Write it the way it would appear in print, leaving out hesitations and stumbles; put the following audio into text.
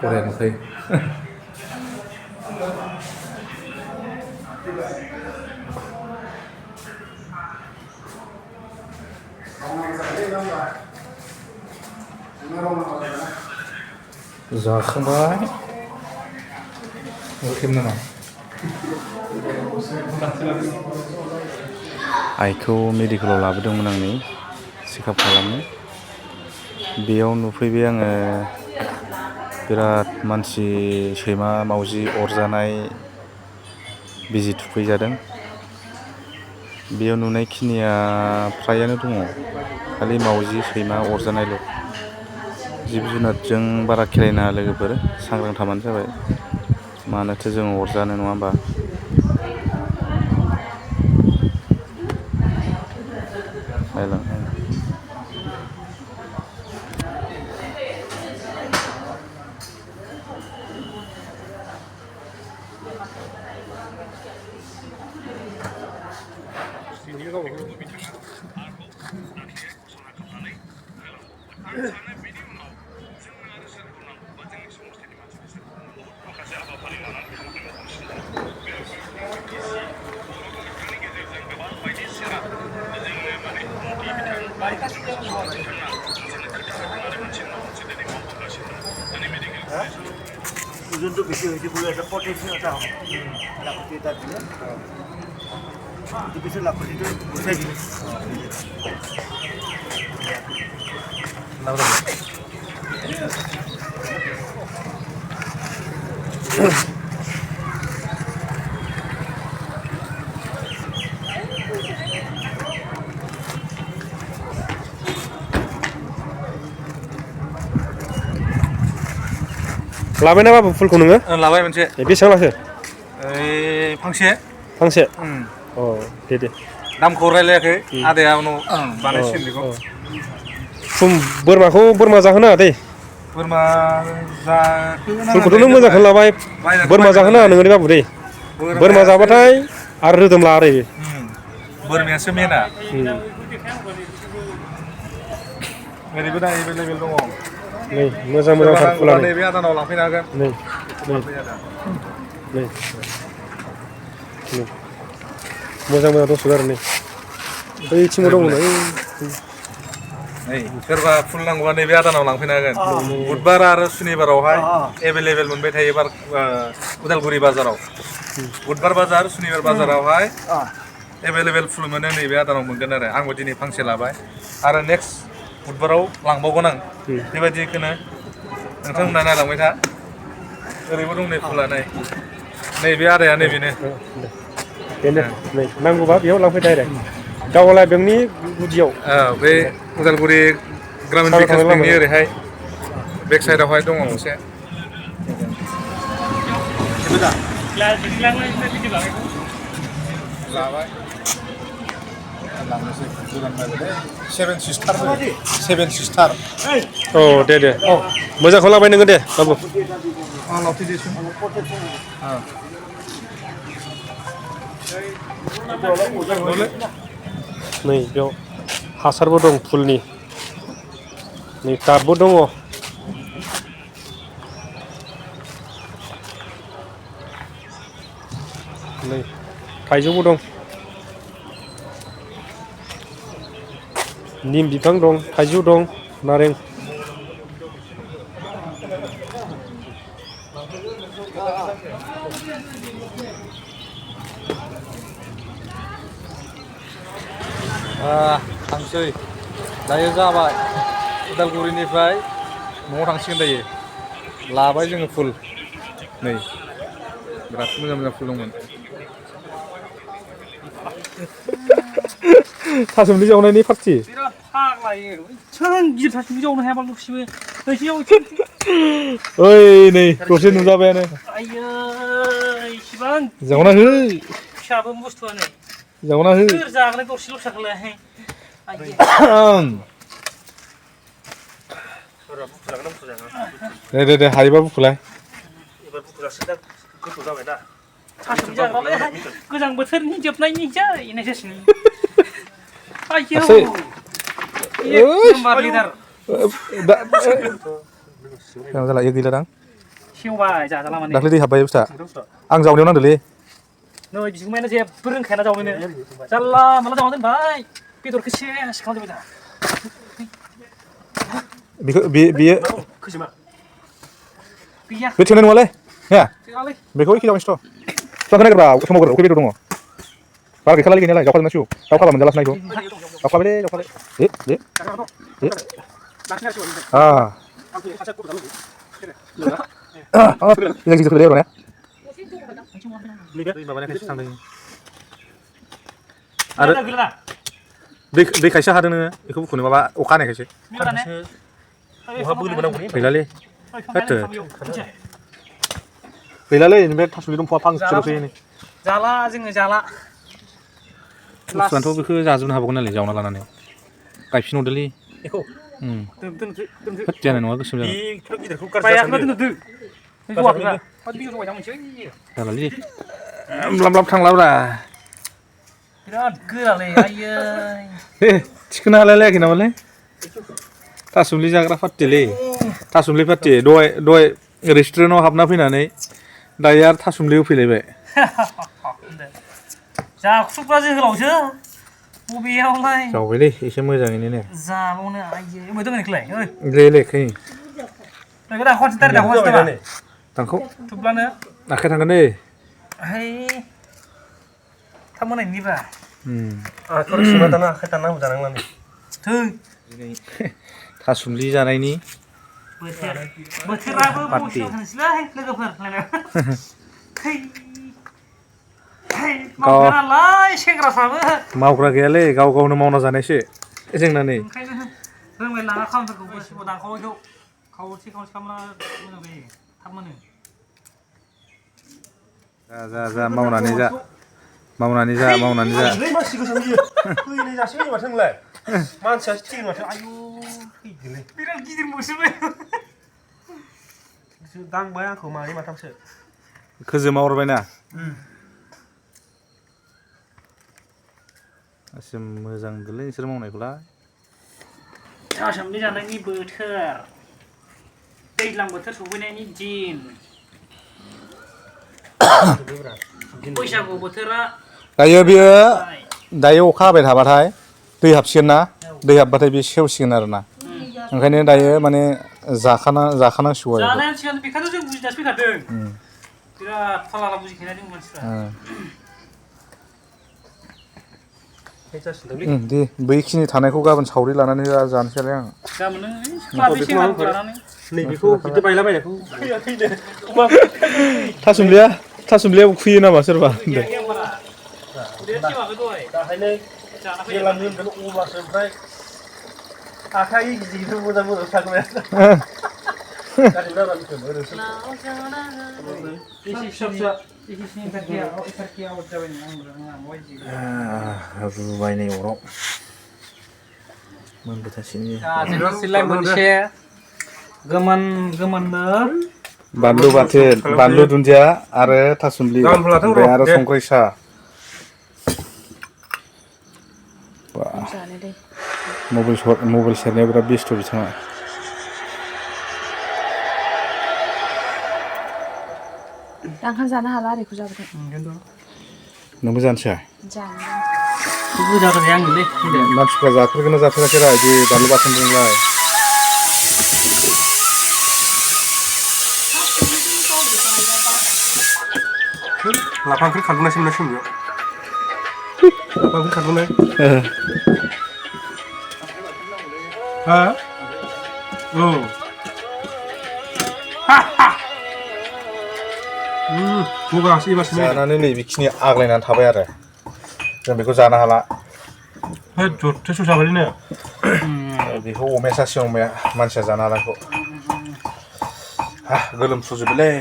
Korea नुखायो जाखांबाय ओंख्रिमोन नामा आइखौ मेडिकेलाव लाबोदोंमोन आं नै चेकआप खालामनो बेयाव नुफैबाय आङो बिराद मानसि सैमा मावजि अरजानाय बिजि थुफैजादों बेयाव नुनायखिनिया फ्रायानो दङ खालि मावजि सैमा अरजानायल' जिब जुनारजों बारा खेलायनाङा लोगोफोर सांग्रां थाबानो जाबाय मानोथो जों अरजानो नङा होमबा ওজনটো বেছি হৈছে বুলি এটা পটেনচিয়েল এটা হ'ব লাখুটি এটা দিলে ইটো পিছত লাখুটিটো গুচাই দিলে लाबाय ना बाबु फुलखौ नोङो लाबाय मोनसे बेसेबां लाखो फांसे फांसे अ दे दामखौ रायलायाखै आदाया उनाव बानायसिगोन बेखौ बोरमा जाहोनाङा दै बोरमा फुलखौथ' नों मोजांखौनो लाबाय बोरमा जाहोनाङा नोङो बाबु दै बोरमा जाबाथाय आरो रोदोमला आरो बोरमायासो मेना ओरैबो दा एभेलेबेल दङ नै मोजां फुला नैबे आदानाव लांफैनो हागोन नै मोजां दंसोगारो आरो नै बैथिंबो दङ नै सोरबा फुल नांगौबा नैबे आदानाव लांफैनो हागोन बुधबार आरो सुनिबारावहाय एभेलेबेल मोनबाय थायो उदालगुरि बाजाराव बुधबार बाजार सुनिबार बाजारावहाय एभेलेबेल फुल मोनो नैबे आदानाव मोनगोन आरो आंबो दिनै फांसे लाबाय आरो नेक्स्ट बुधबाराव लांबावगोन आं बेबायदिखौनो नोंथांमोना नायलांबाय था ओरैबो दं नै फुला नैबे आदाया नैबेनो बेनो नै नांगौबा बेयाव लांफै डाइरेक्ट गावला बेंकनि गुदियाव बे उदालगुरि ग्रामीण बिकास बेंकनि ओरैहाय बेक साइडआवहाय दङ मोनसे लाबाय लांनोसै गोदान बायबाय सेभेन सिस्टार औ दे मोजांखौ लाबाय नोङो दे बाबु नै बेयाव हासारबो दं फुलनि नै टाबबो दङ नै थाइजौबो दं निम बिफां दं थाइजौ दं नारें थांसै दायो जाबाय उदालगुरिनिफ्राय न'आव थांसिगोन दायो लाबाय जोङो फुल नै बिराद मोजां फुल दंमोन थासुमलि जावनायनि पार्टि बिराद फाग्लायो सों गिदिर थासुमलि जावनो हायाबा लुसिबो ओइ नै दसे नुजाबायानो आयै इसिबां जावना हो फिसाबो बुस्थुआनो जावना हो सोर जाग्रा दरसेल' फिसाखौलाय दे हायोबा बुखुलाय एबार बुखुजासो दा गोथौ जाबाय दा थासुमलि जाग्रालाय गोजां बोथोरनि जोबनायनि जाहैनाय जासिगोन आयौ एक नाम्बार लिडार जाला गैला दां सेवबाय जाला माने दाख्लै दै हाबबाय बुस्थुआ आं जावनायाव नांदोंलै नै बिगुमायानो जेबो रोंखायाना जावनोनो जाला माला जावना दोनबाय बेदरखौ सेस खालामजोब्बाय दा बेखौ बेयो खैजोमा गैया बे थेनाय नङालै ने गैयालै बेखौ एखे जाबायसोथ' फिफांखौ नागिरब्रा समाव अबे बेदर दङ बारा गैखालालै गैनायालाय जावखाजोबनांसिगौ दावखाला मोनजालासो नायखौ जावखाबायलै जावखाबाय गिदिर गिदिर फैलै एबार दै माबानायखायसो थांदों आरो दै खायसे हादों नोङो बेखौ बुखुनो माबा अखा हानायखायसो गैलालै गैलालै बे थासुमलि दंफांआ फांसेल'सै जाला जोङो जाला बुस्थुआनोथ' बेखौ जाजोबनो हाबावगोन नालाय जावना लानानै गायफिनहरदोलै बेखौ होद जानाय नङा गोसोम जागोन बेखौ गिदिरखौ गारजासान्दो जालालै ब्लाब ब्लाब थांलाब्रा बिराद गोरालै आयै थिखोनो हालायलायाखै नामालै थासुमलि जाग्रा पार्टिलै थासुमलि पार्टि दहाय रेस्टुरेन्टआव हाबना फैनानै दायो आरो थासुमलि होफैलायबाय जाख्रुबग्रा जोहोलावसो बबेयावलाय जावबायलै एसे मोजाङैनो ने जाबावनो आयै अबे दङ नोंखौलाय लेखै नोंखौ दाखवासै दारि दाखवासै नामा दांखौ थुब्लानो आखाइ थांगोन दै है थाब मोनायनिब्रा आखाइ सिमा दाना आखाइ दानना जानांला थै थासुमलि जानायनि बोथोराबो बसियाव थांसैलै लोगोफोर मावग्रा नालाय सेंग्राफ्राबो मावग्रा गैयालै गाव गावनो मावना जानायसो जोंना नै ओंखायनो रोंलाय लाङा खामानिफोरखौ गासिबो दानखावैखौ खावसे खालामना मोजां जायो थाब मोनो जा मावनानै जा मावनानै जा मानसि गोसो होयो फैनाय जासै माथो नोंलाय मानसियासो थैयो माथो आयु थैदोलै बिराद गिदिर मोसोबाय दांबाय आंखौ मानै माथामसो खोजोमा हरबायना एसे मोजां मोनदोंलै नोंसोर मावनायखौलाय थासुमलि जानायनि बोथोर दैज्लां बोथोर सफैनायनि दिन बैसागु बोथोरा दायो बेयो दायो अखा हाबाय थाबाथाय दै हाबसिगोन ना दै हाबबाथाय बे सेवसिगोन आरोना ओंखायनो दायो माने जाखानांसिगौ आरो जानायानो सिगां बेखायनो जों बुजिनासो फैखादों बिराद फाला बुजिखायोना जों मानसिफ्रा दे बैखिनि थानायखौ गाबोन सावरि लानानै जानोसैलाय आं नैबेखौ बिदि बायलाबायनायखौ थासुमलियाबो खुयो नामा सोरबा दाहायनो जेब्ला मोनगोन अब्लासो ओमफ्राय आखाइ गिदिर मोजां मोजां थागोन रुबायनाय अराव मोनबोथासिनो मोनसे गोमोननो बानलु बाथोन बानलु दुन्दिया आरो थासुमलि ओमफ्राय आरो संख्रि साहा मबाइल सेरनायाव बिराद बेस्थ' बिथाङा ओंखाम जानो हाला आरोखौ जाबाय नोंबो जानोसै जानो मानसिफ्रा जाफेरगोन ना जाफेराखै रा बिदि बानलु बाथोनजोंलाय लाफा ओंख्रि खारगोनासै मोनासै बेयाव लाफा ओंख्रि खारगोनाय हा जानानै नै बेखिनि आग्लायनानै थाबाय आरो जों बेखौ जानो हाला जथेस्थ' जाबायनो बेखौ अमाया सासे अमाया मानसिया जानो हालाखौ गोलोमफ्रुजोबोलै